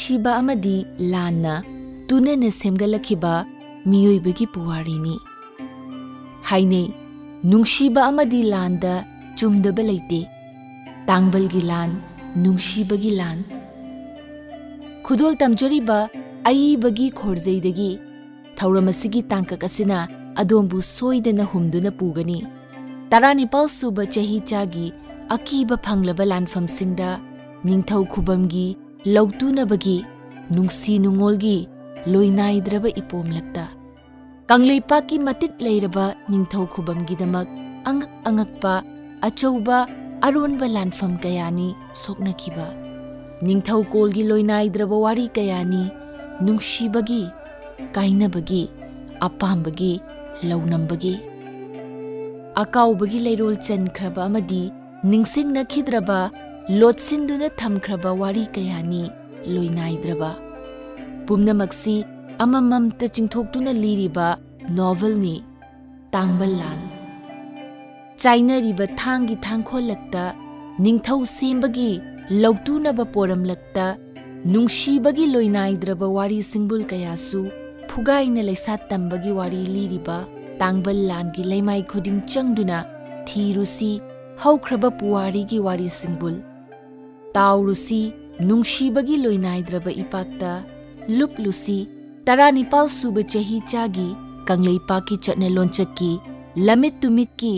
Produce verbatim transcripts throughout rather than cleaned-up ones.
ꯅꯨꯡꯁꯤꯕ ꯑꯃꯗꯤ ꯂꯥꯟꯅ ꯇꯨꯅꯅ ꯁꯦꯝꯒꯠꯂꯛꯈꯤꯕ ꯃꯤꯑꯣꯏꯕꯒꯤ ꯄꯨꯋꯥꯔꯤꯅꯤ꯫ ꯍꯥꯏꯅꯩ, ꯅꯨꯡꯁꯤꯕ ꯑꯃꯗꯤ ꯂꯥꯟꯗ ꯆꯨꯝꯗꯕ ꯂꯩꯇꯦ꯫ ꯇꯥꯡꯕꯜꯒꯤ ꯂꯥꯟ, ꯅꯨꯡꯁꯤꯕꯒꯤ ꯂꯥꯟ꯫ ꯈꯨꯗꯣꯜ ꯇꯝꯖꯔꯤꯕ ꯑꯏꯕꯒꯤ ꯈꯣꯔꯖꯩꯗꯒꯤ ꯊꯧꯔꯝ ꯑꯁꯤꯒꯤ ꯇꯥꯡꯀꯛ ꯑꯁꯤꯅ ꯑꯗꯣꯝꯕꯨ ꯁꯣꯏꯗꯅ ꯍꯨꯝꯗꯨꯅ ꯄꯨꯒꯅꯤ꯫ ꯇꯔꯥꯅꯤꯄꯥꯜ ꯁꯨꯕ ꯆꯍꯤꯆꯥꯒꯤ ꯑꯀꯤꯕ ꯐꯪꯂꯕ ꯂꯥꯟꯐꯝꯁꯤꯡꯗ ꯅꯤꯡꯊꯧ ꯈꯨꯕꯝꯒꯤ ꯂꯧꯇꯨꯅꯕꯒꯤ ꯅꯨꯡꯁꯤ ꯅꯨꯡꯉꯣꯜꯒꯤ ꯂꯣꯏꯅꯥꯏꯗ꯭ꯔꯕ ꯏꯄꯣꯝꯂꯛꯇ ꯀꯪꯂꯩꯄꯥꯛꯀꯤ ꯃꯇꯤꯛ ꯂꯩꯔꯕ ꯅꯤꯡꯊꯧ ꯈꯨꯕꯝꯒꯤꯗꯃꯛ ꯑꯉꯛ ꯑꯉꯛꯄ ꯑꯆꯧꯕ ꯑꯔꯣꯟꯕ ꯂꯥꯟꯐꯝ ꯀꯌꯥꯅꯤ ꯁꯣꯛꯅꯈꯤꯕ꯫ ꯅꯤꯡꯊꯧꯀꯣꯜꯒꯤ ꯂꯣꯏꯅꯥꯏꯗ꯭ꯔꯕ ꯋꯥꯔꯤ ꯀꯌꯥꯅꯤ ꯅꯨꯡꯁꯤꯕꯒꯤ, ꯀꯥꯏꯅꯕꯒꯤ, ꯑꯄꯥꯝꯕꯒꯤ, ꯂꯧꯅꯝꯕꯒꯤ꯫ ꯑꯀꯥꯎꯕꯒꯤ ꯂꯩꯔꯣꯜ ꯆꯟꯈ꯭ꯔꯕ ꯑꯃꯗꯤ ꯅꯤꯡꯁꯤꯡꯅꯈꯤꯗ꯭ꯔꯕ, ꯂꯣꯠꯁꯤꯟꯗꯨꯅ ꯊꯝꯈ꯭ꯔꯕ ꯋꯥꯔꯤ ꯀꯌꯥꯅꯤ ꯂꯣꯏꯅꯥꯏꯗ꯭ꯔꯕ꯫ ꯄꯨꯝꯅꯃꯛꯁꯤ ꯑꯃꯃꯝꯇ ꯆꯤꯡꯊꯣꯛꯇꯨꯅ ꯂꯤꯔꯤꯕ ꯅꯣꯚꯦꯜꯅꯤ ꯇꯥꯡꯕꯜ ꯂꯥꯟ꯫ ꯆꯥꯏꯅꯔꯤꯕ ꯊꯥꯡꯒꯤ ꯊꯥꯡꯈꯣꯜꯂꯛꯇ, ꯅꯤꯡꯊꯧ ꯁꯦꯝꯕꯒꯤ ꯂꯧꯇꯨꯅꯕ ꯄꯣꯔꯝꯂꯛꯇ, ꯅꯨꯡꯁꯤꯕꯒꯤ ꯂꯣꯏꯅꯥꯏꯗ꯭ꯔꯕ ꯋꯥꯔꯤ ꯁꯤꯡꯕꯨꯜ ꯀꯌꯥꯁꯨ ꯐꯨꯒꯥꯏꯅ ꯂꯩꯁꯥ ꯇꯝꯕꯒꯤ ꯋꯥꯔꯤ ꯂꯤꯔꯤꯕ ꯇꯥꯡꯕꯜ ꯂꯥꯟꯒꯤ ꯂꯩꯃꯥꯏ ꯈꯨꯗꯤꯡ ꯆꯪꯗꯨꯅ ꯊꯤꯔꯨꯁꯤ ꯍꯧꯈ꯭ꯔꯕ ꯄꯨꯋꯥꯔꯤꯒꯤ ꯋꯥꯔꯤ ꯁꯤꯡꯕꯨꯜ꯫ ꯇꯥꯎꯔꯨꯁꯤ ꯅꯨꯡꯁꯤꯕꯒꯤ ꯂꯣꯏꯅꯥꯏꯗ꯭ꯔꯕ ꯏꯄꯥꯛꯇ, ꯂꯨꯞꯂꯨꯁꯤ ꯇꯔꯥꯅꯤꯄꯥꯜ ꯁꯨꯕ ꯆꯍꯤꯆꯥꯒꯤ ꯀꯪꯂꯩꯄꯥꯛꯀꯤ ꯆꯠꯅ ꯂꯣꯟꯆꯠꯀꯤ ꯂꯝꯃꯤꯠ ꯇꯨꯃꯤꯠꯀꯤ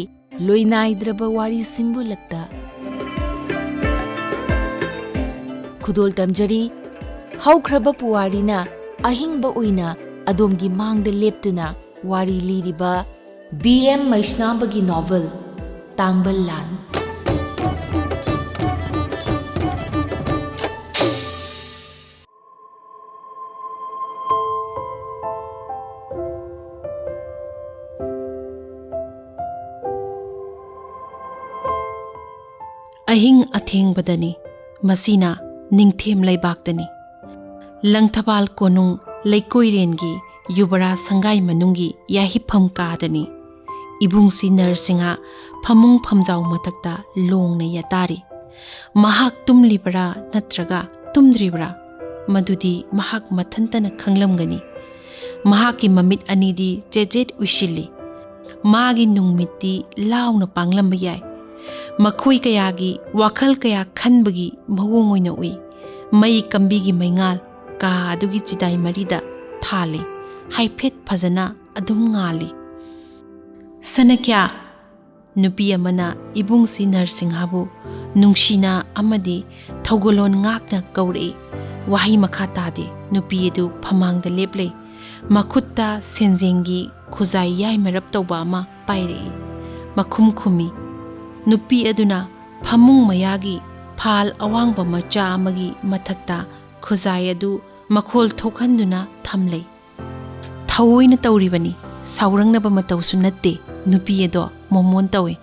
ꯂꯣꯏꯅꯥꯏꯗ꯭ꯔꯕ ꯋꯥꯔꯤ ꯁꯤꯡꯕꯨꯜꯂꯛꯇ꯫ ꯈꯨꯗꯣꯜ ꯇꯝꯖꯔꯤ, ꯍꯧꯈ꯭ꯔꯕ ꯄꯨꯋꯥꯔꯤꯅ ꯑꯍꯤꯡꯕ ꯑꯣꯏꯅ ꯑꯗꯣꯝꯒꯤ ꯃꯥꯡꯗ ꯂꯦꯞꯇꯨꯅ ꯋꯥꯔꯤ ꯂꯤꯔꯤꯕ ꯕꯤ ꯑꯦꯝ ꯃꯩꯁꯅꯥꯝꯕꯒꯤ ꯅꯣꯚꯦꯜ ꯇꯥꯡꯕꯜ ꯂꯥꯟ꯫ ꯑꯍꯤꯡ ꯑꯊꯦꯡꯕꯗꯅꯤ꯫ ꯃꯁꯤꯅ ꯅꯤꯡꯊꯦꯝ ꯂꯩꯕꯥꯛꯇꯅꯤ꯫ ꯂꯪꯊꯕꯥꯜ ꯀꯣꯅꯨꯡ ꯂꯩꯀꯣꯏꯔꯦꯟꯒꯤ ꯌꯨꯕꯔꯥ ꯁꯪꯒꯥꯏ ꯃꯅꯨꯡꯒꯤ ꯌꯥꯍꯤꯞꯐꯝ ꯀꯥꯗꯅꯤ꯫ ꯏꯕꯨꯡꯁꯤ ꯅꯔꯁꯤꯡꯍ ꯐꯃꯨꯡ ꯐꯝꯖꯥꯎ ꯃꯊꯛꯇ ꯂꯣꯡꯅ ꯌꯥꯇꯥꯔꯤ꯫ ꯃꯍꯥꯛ ꯇꯨꯝꯂꯤꯕꯔꯥ ꯅꯠꯇ꯭ꯔꯒ ꯇꯨꯝꯗ꯭ꯔꯤꯕꯔꯥ? ꯃꯗꯨꯗꯤ ꯃꯍꯥꯛ ꯃꯊꯟꯇꯅ ꯈꯪꯂꯝꯒꯅꯤ꯫ ꯃꯍꯥꯛꯀꯤ ꯃꯃꯤꯠ ꯑꯅꯤꯗꯤ ꯆꯦꯆꯦꯠ ꯎꯏꯁꯤꯜꯂꯤ꯫ ꯃꯥꯒꯤ ꯅꯨꯡꯃꯤꯠꯇꯤ ꯂꯥꯎꯅ ꯄꯥꯡꯂꯝꯕ ꯌꯥꯏ꯫ ꯃꯈꯣꯏ ꯀꯌꯥꯒꯤ ꯋꯥꯈꯜ ꯀꯌꯥ ꯈꯟꯕꯒꯤ ꯃꯑꯣꯡ ꯑꯣꯏꯅ ꯎꯏ꯫ ꯃꯩ ꯀꯝꯕꯤꯒꯤ ꯃꯩꯉꯥꯜ ꯀꯥ ꯑꯗꯨꯒꯤ ꯆꯤꯗꯥꯏ ꯃꯔꯤꯗ ꯊꯥꯜꯂꯤ꯫ ꯍꯥꯏꯐꯦꯠ ꯐꯖꯅ ꯑꯗꯨꯝ ꯉꯥꯜꯂꯤ꯫ "ꯁꯅꯀ꯭ꯌꯥ!" ꯅꯨꯄꯤ ꯑꯃꯅ ꯏꯕꯨꯡꯁꯤ ꯅꯔꯁꯤꯡꯍꯕꯨ ꯅꯨꯡꯁꯤꯅ ꯑꯃꯗꯤ ꯊꯧꯒꯜꯂꯣꯟ ꯉꯥꯛꯅ ꯀꯧꯔꯛꯏ꯫ ꯋꯥꯍꯩ ꯃꯈꯥ ꯇꯥꯗꯦ꯫ ꯅꯨꯄꯤ ꯑꯗꯨ ꯐꯃꯥꯡꯗ ꯂꯦꯞꯂꯦ꯫ ꯃꯈꯨꯠꯇ ꯁꯦꯟꯖꯦꯡꯒꯤ ꯈꯨꯖꯥꯏ ꯌꯥꯏꯃꯔꯞ ꯇꯧꯕ ꯑꯃ ꯄꯥꯏꯔꯛꯏ꯫ ꯃꯈꯨꯝ ꯈꯨꯝꯃꯤ꯫ ꯅꯨꯄꯤ ꯑꯗꯨꯅ ꯐꯃꯨꯡ ꯃꯌꯥꯒꯤ ꯐꯥꯜ ꯑꯋꯥꯡꯕ ꯃꯆꯥ ꯑꯃꯒꯤ ꯃꯊꯛꯇ ꯈꯨꯖꯥꯏ ꯑꯗꯨ ꯃꯈꯣꯜ ꯊꯣꯛꯍꯟꯗꯨꯅ ꯊꯝꯂꯦ꯫ "ꯊꯑꯣꯏꯅ ꯇꯧꯔꯤꯕꯅꯤ, ꯁꯥꯎꯔꯪꯅꯕ ꯃꯇꯧꯁꯨ ꯅꯠꯇꯦ", ꯅꯨꯄꯤ ꯑꯗꯣ ꯃꯣꯃꯣꯟ ꯇꯧꯏ꯫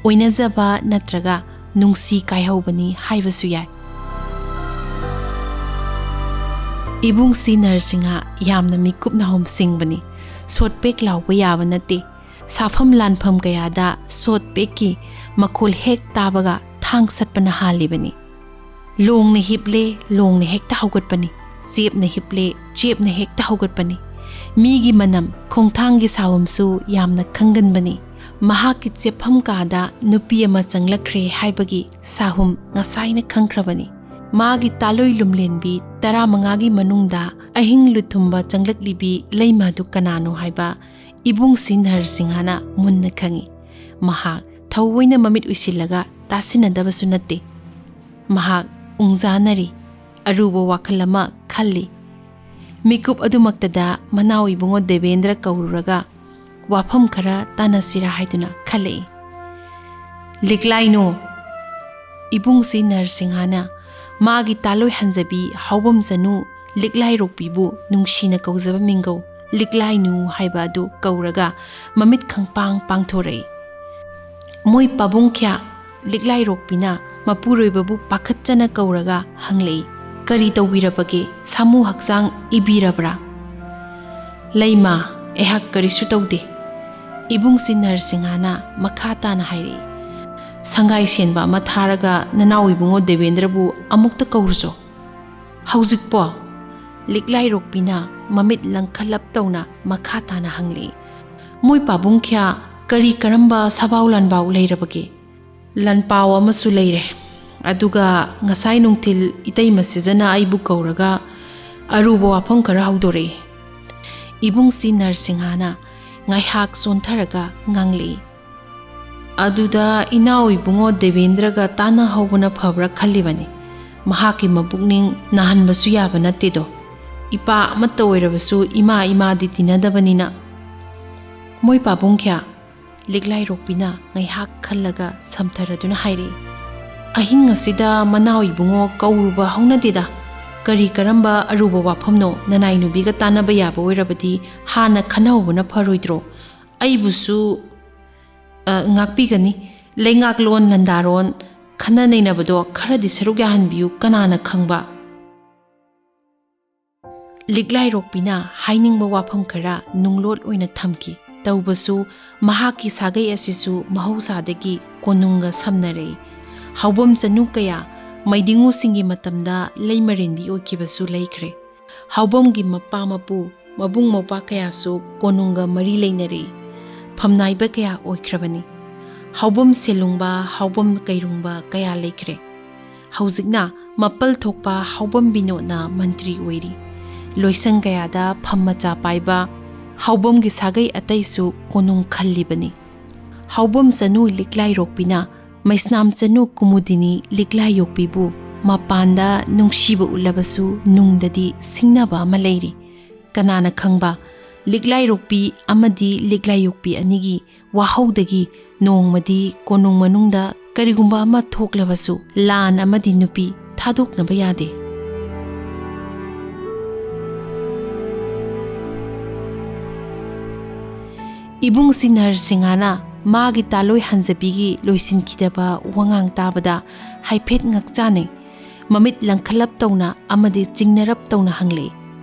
"ꯑꯣꯏꯅꯖꯕ ꯅꯠꯇ꯭ꯔꯒ ꯅꯨꯡꯁꯤ ꯀꯥꯏꯍꯧꯕꯅꯤ ꯍꯥꯏꯕꯁꯨ ꯌꯥꯏ"꯫ ꯏꯕꯨꯡꯁꯤ ꯅꯔꯁꯤꯡꯍ ꯌꯥꯝꯅ ꯃꯤꯀꯨꯞ ꯅꯥꯍꯨꯝ ꯁꯤꯡꯕꯅꯤ꯫ ꯁꯣꯠ ꯄꯦꯛ ꯂꯥꯎꯕ ꯌꯥꯕ ꯅꯠꯇꯦ꯫ ꯁꯥꯐꯝ ꯂꯥꯟꯐꯝ ꯀꯌꯥꯗ ꯁꯣꯠ ꯄꯦꯛꯀꯤ ꯃꯈꯣꯜ ꯍꯦꯛ ꯇꯥꯕꯒ ꯊꯥꯡ ꯁꯠꯄꯅ ꯍꯥꯜꯂꯤꯕꯅꯤ꯫ ꯂꯣꯡꯅ ꯍꯤꯞꯂꯦ, ꯂꯣꯡꯅ ꯍꯦꯛꯇ ꯍꯧꯒꯠꯄꯅꯤ꯫ ꯆꯦꯞꯅ ꯍꯤꯞꯂꯦ, ꯆꯦꯞꯅ ꯍꯦꯛꯇ ꯍꯧꯒꯠꯄꯅꯤ꯫ ꯃꯤꯒꯤ ꯃꯅꯝ, ꯈꯣꯡꯊꯥꯡꯒꯤ ꯁꯥꯍꯨꯝꯁꯨ ꯌꯥꯝꯅ ꯈꯪꯒꯟꯕꯅꯤ꯫ ꯃꯍꯥꯛꯀꯤ ꯆꯦꯞꯐꯝ ꯀꯥꯗ ꯅꯨꯄꯤ ꯑꯃ ꯆꯪꯂꯛꯈ꯭ꯔꯦ ꯍꯥꯏꯕꯒꯤ ꯁꯥꯍꯨꯝ ꯉꯁꯥꯏꯅ ꯈꯪꯈ꯭ꯔꯕꯅꯤ꯫ ꯃꯥꯒꯤ ꯇꯥꯂꯣꯏ ꯂꯨꯝꯂꯦꯟꯕꯤ ꯇꯔꯥꯃꯉꯥꯒꯤ ꯃꯅꯨꯡꯗ ꯑꯍꯤꯡ ꯂꯨꯊꯨꯝꯕ ꯆꯪꯂꯛꯂꯤꯕꯤ ꯂꯩꯃ ꯑꯗꯨ ꯀꯅꯥꯅꯣ ꯍꯥꯏꯕ ꯏꯕꯨꯡꯁꯤ ꯅꯔꯁꯤꯡꯍꯅ ꯃꯨꯟꯅ ꯈꯪꯏ꯫ ꯃꯍꯥꯛ ꯊꯑꯣꯏꯅ ꯃꯃꯤꯠ ꯎꯏꯁꯤꯜꯂꯒ ꯇꯥꯁꯤꯟꯅꯗꯕꯁꯨ ꯅꯠꯇꯦ꯫ ꯃꯍꯥꯛ ꯎꯪꯖꯥꯅꯔꯤ, ꯑꯔꯨꯕ ꯋꯥꯈꯜ ꯑꯃ ꯈꯜꯂꯤ꯫ ꯃꯤꯀꯨꯞ ꯑꯗꯨꯃꯛꯇꯗ ꯃꯅꯥꯎ ꯏꯕꯨꯡꯉꯣ ꯗꯦꯕꯦꯟꯗ꯭ꯔ ꯀꯧꯔꯨꯔꯒ ꯋꯥꯐꯝ ꯈꯔ ꯇꯥꯟꯅꯁꯤꯔꯥ ꯍꯥꯏꯗꯨꯅ ꯈꯜꯂꯛꯏ꯫ "ꯂꯤꯛꯂꯥꯏꯅꯨ!" ꯏꯕꯨꯡꯁꯤ ꯅꯔꯁꯤꯡꯍꯅ ꯃꯥꯒꯤ ꯇꯥꯂꯣꯏ ꯍꯟꯖꯕꯤ ꯍꯥꯎꯕꯝ ꯆꯅꯨ ꯂꯤꯛꯂꯥꯏꯔꯣꯛꯄꯤꯕꯨ ꯅꯨꯡꯁꯤꯅ ꯀꯧꯖꯕ ꯃꯤꯡꯒꯧ ꯂꯤꯛꯂꯥꯏꯅꯨ ꯍꯥꯏꯕ ꯑꯗꯨ ꯀꯧꯔꯒ ꯃꯃꯤꯠ ꯈꯪꯄꯥꯡ ꯄꯥꯡꯊꯣꯔꯛꯏ꯫ ꯃꯣꯏ ꯄꯥꯕꯨꯡ ꯈ꯭ꯌꯥ ꯂꯤꯛꯂꯥꯏꯔꯣꯛꯄꯤꯅ ꯃꯄꯨꯔꯣꯏꯕꯕꯨ ꯄꯥꯈꯠꯆꯅ ꯀꯧꯔꯒ ꯍꯪꯂꯛꯏ, "ꯀꯔꯤ ꯇꯧꯕꯤꯔꯕꯒꯦ? ꯁꯥꯃꯨ ꯍꯛꯆꯥꯡ ꯏꯕꯤꯔꯕ꯭ꯔꯥ?" "ꯂꯩꯃ, ꯑꯩꯍꯥꯛ ꯀꯔꯤꯁꯨ ꯇꯧꯗꯦ", ꯏꯕꯨꯡꯁꯤ ꯅꯔꯁꯤꯡꯍꯅ ꯃꯈꯥ ꯇꯥꯅ ꯍꯥꯏꯔꯛꯏ꯫ "ꯁꯪꯒꯥꯏ ꯁꯦꯟꯕ ꯑꯃ ꯊꯥꯔꯒ ꯅꯅꯥꯎ ꯏꯕꯨꯡꯉꯣ ꯗꯦꯕꯦꯟꯗ꯭ꯔꯕꯨ ꯑꯃꯨꯛꯇ ꯀꯧꯔꯨꯆꯣ"꯫ "ꯍꯧꯖꯤꯛꯄꯣ?" ꯂꯤꯛꯂꯥꯏꯔꯣꯛꯄꯤꯅ ꯃꯃꯤꯠ ꯂꯪꯈꯠꯂꯞ ꯇꯧꯅ ꯃꯈꯥ ꯇꯥꯅ ꯍꯪꯂꯛꯏ꯫ "ꯃꯣꯏ ꯄꯥꯕꯨꯡ ꯈ꯭ꯌꯥ ꯀꯔꯤ ꯀꯔꯝꯕ ꯁꯕꯥꯎ ꯂꯥꯟꯕꯥꯎ ꯂꯩꯔꯕꯒꯦ?" "ꯂꯥꯟꯄꯥꯎ ꯑꯃꯁꯨ ꯂꯩꯔꯦ꯫ ꯑꯗꯨꯒ ꯉꯁꯥꯏ ꯅꯨꯡꯊꯤꯜ ꯏꯇꯩꯃ ꯁꯤꯖꯅ ꯑꯩꯕꯨ ꯀꯧꯔꯒ ꯑꯔꯨꯕ ꯋꯥꯐꯝ ꯈꯔ ꯍꯧꯗꯣꯔꯛꯏ꯫" ꯏꯕꯨꯡꯁꯤ ꯅꯔꯁꯤꯡꯍꯥꯅ ꯉꯥꯏꯍꯥꯛ ꯆꯣꯟꯊꯔꯒ ꯉꯥꯡꯂꯛꯏ꯫ "ꯑꯗꯨꯗ ꯏꯅꯥꯎ ꯏꯕꯨꯡꯉꯣ ꯗꯦꯕꯦꯟꯗ꯭ꯔꯒ ꯇꯥꯟꯅꯍꯧꯕꯅ ꯐꯕ꯭ꯔꯥ ꯈꯜꯂꯤꯕꯅꯤ꯫ ꯃꯍꯥꯛꯀꯤ ꯃꯄꯨꯛꯅꯤꯡ ꯅꯥꯍꯟꯕꯁꯨ ꯌꯥꯕ ꯅꯠꯇꯦꯗꯣ꯫ ꯏꯄꯥ ꯑꯃꯠꯇ ꯑꯣꯏꯔꯕꯁꯨ ꯏꯃꯥ ꯏꯃꯥꯗꯤ ꯇꯤꯟꯅꯗꯕꯅꯤꯅ꯫" "ꯃꯣꯏ ꯄꯥꯕꯨꯡ ꯈ꯭ꯌꯥ?" ꯂꯤꯛꯂꯥꯏꯔꯣꯛꯄꯤꯅ ꯉꯥꯏꯍꯥꯛ ꯈꯜꯂꯒ ꯁꯝꯊꯔꯗꯨꯅ ꯍꯥꯏꯔꯛꯏ꯫ "ꯑꯍꯤꯡ ꯑꯁꯤꯗ ꯃꯅꯥꯎ ꯏꯕꯨꯡꯉꯣ ꯀꯧꯔꯨꯕ ꯍꯧꯅꯗꯦꯗ꯫ ꯀꯔꯤ ꯀꯔꯝꯕ ꯑꯔꯨꯕ ꯋꯥꯐꯝꯅꯣ? ꯅꯅꯥꯏ ꯅꯨꯕꯤꯒ ꯇꯥꯟꯅꯕ ꯌꯥꯕ ꯑꯣꯏꯔꯕꯗꯤ ꯍꯥꯟꯅ ꯈꯟꯅꯍꯧꯕꯅ ꯐꯔꯣꯏꯗ꯭ꯔꯣ? ꯑꯩꯕꯨꯁꯨ, ꯑ, ꯉꯥꯛꯄꯤꯒꯅꯤ꯫ ꯂꯩꯉꯥꯛꯂꯣꯟ ꯂꯥꯟꯗꯥꯔꯣꯟ ꯈꯟꯅ ꯅꯩꯅꯕꯗꯣ ꯈꯔꯗꯤ ꯁꯔꯨꯛ ꯌꯥꯍꯟꯕꯤꯌꯨ, ꯀꯅꯥꯅ ꯈꯪꯕ?" ꯂꯤꯛꯂꯥꯏꯔꯣꯛꯄꯤꯅ ꯍꯥꯏꯅꯤꯡꯕ ꯋꯥꯐꯝ ꯈꯔ ꯅꯨꯡꯂꯣꯠ ꯑꯣꯏꯅ ꯊꯝꯈꯤ꯫ ꯇꯧꯕꯁꯨ ꯃꯍꯥꯛꯀꯤ ꯁꯥꯒꯩ ꯑꯁꯤꯁꯨ ꯃꯍꯧꯁꯥꯗꯒꯤ ꯀꯣꯅꯨꯡꯒ ꯁꯝꯅꯔꯛꯏ꯫ ꯍꯥꯎꯕꯝ ꯆꯅꯨ ꯀꯌꯥ ꯃꯩꯗꯤꯡꯉꯨꯁꯤꯡꯒꯤ ꯃꯇꯝꯗ ꯂꯩꯃꯔꯦꯟꯕꯤ ꯑꯣꯏꯈꯤꯕꯁꯨ ꯂꯩꯈ꯭ꯔꯦ꯫ ꯍꯥꯎꯕꯝꯒꯤ ꯃꯄꯥ ꯃꯄꯨ, ꯃꯕꯨꯡ ꯃꯧꯄ꯭ꯋꯥ ꯀꯌꯥꯁꯨ ꯀꯣꯅꯨꯡꯒ ꯃꯔꯤ ꯂꯩꯅꯔꯛꯏ꯫ ꯐꯝꯅꯥꯏꯕ ꯀꯌꯥ ꯑꯣꯏꯈ꯭ꯔꯕꯅꯤ꯫ ꯍꯥꯎꯕꯝ ꯁꯦꯂꯨꯡꯕ, ꯍꯥꯎꯕꯝ ꯀꯩꯔꯨꯡꯕ ꯀꯌꯥ ꯂꯩꯈ꯭ꯔꯦ꯫ ꯍꯧꯖꯤꯛꯅ ꯃꯄꯜ ꯊꯣꯛꯄ ꯍꯥꯎꯕꯝ ꯕꯤꯅꯣꯗꯅ ꯃꯟꯇ꯭ꯔꯤ ꯑꯣꯏꯔꯤ꯫ ꯂꯣꯏꯁꯪ ꯀꯌꯥꯗ ꯐꯝ ꯃꯆꯥ ꯄꯥꯏꯕ ꯍꯥꯎꯕꯝꯒꯤ ꯁꯥꯒꯩ ꯑꯇꯩꯁꯨ ꯀꯣꯅꯨꯡ ꯈꯜꯂꯤꯕꯅꯤ꯫ ꯍꯥꯎꯕꯝ ꯆꯅꯨ ꯂꯤꯛꯂꯥꯏꯔꯣꯛꯄꯤꯅ ꯃꯩꯁꯅꯥꯝ ꯆꯅꯨ ꯀꯨꯃꯨꯗꯤꯅꯤ ꯂꯤꯛꯂꯥꯏꯌꯣꯛꯄꯤꯕꯨ ꯃꯄꯥꯟꯗ ꯅꯨꯡꯁꯤꯕ ꯎꯠꯂꯕꯁꯨ ꯅꯨꯡꯗꯗꯤ ꯁꯤꯡꯅꯕ ꯑꯃ ꯂꯩꯔꯤ꯫ ꯀꯅꯥꯅ ꯈꯪꯕ, ꯂꯤꯛꯂꯥꯏꯔꯣꯛꯄꯤ ꯑꯃꯗꯤ ꯂꯤꯛꯂꯥꯏꯌꯣꯛꯄꯤ ꯑꯅꯤꯒꯤ ꯋꯥꯍꯧꯗꯒꯤ ꯅꯣꯡꯃꯗꯤ ꯀꯣꯅꯨꯡ ꯃꯅꯨꯡꯗ ꯀꯔꯤꯒꯨꯝꯕ ꯑꯃ ꯊꯣꯛꯂꯕꯁꯨ ꯂꯥꯟ ꯑꯃꯗꯤ ꯅꯨꯄꯤ ꯊꯥꯗꯣꯛꯅꯕ ꯌꯥꯗꯦ꯫ ꯏꯕꯨꯡꯁꯤ ꯅꯔꯁꯤꯡꯍꯥꯅ ꯃꯥꯒꯤ ꯇꯥꯂꯣꯏ ꯍꯟꯖꯕꯤꯒꯤ ꯂꯣꯏꯁꯤꯟꯈꯤꯗꯕ ꯋꯥꯉꯥꯡ ꯇꯥꯕꯗ ꯍꯥꯏꯐꯦꯠ ꯉꯛꯆꯥꯅꯩ꯫ ꯃꯃꯤꯠ ꯂꯪꯈꯠꯂꯞ ꯇꯧꯅ ꯑꯃꯗꯤ ꯆꯤꯡꯅꯔꯞ ꯇꯧꯅ ꯍꯪꯂꯛꯏ,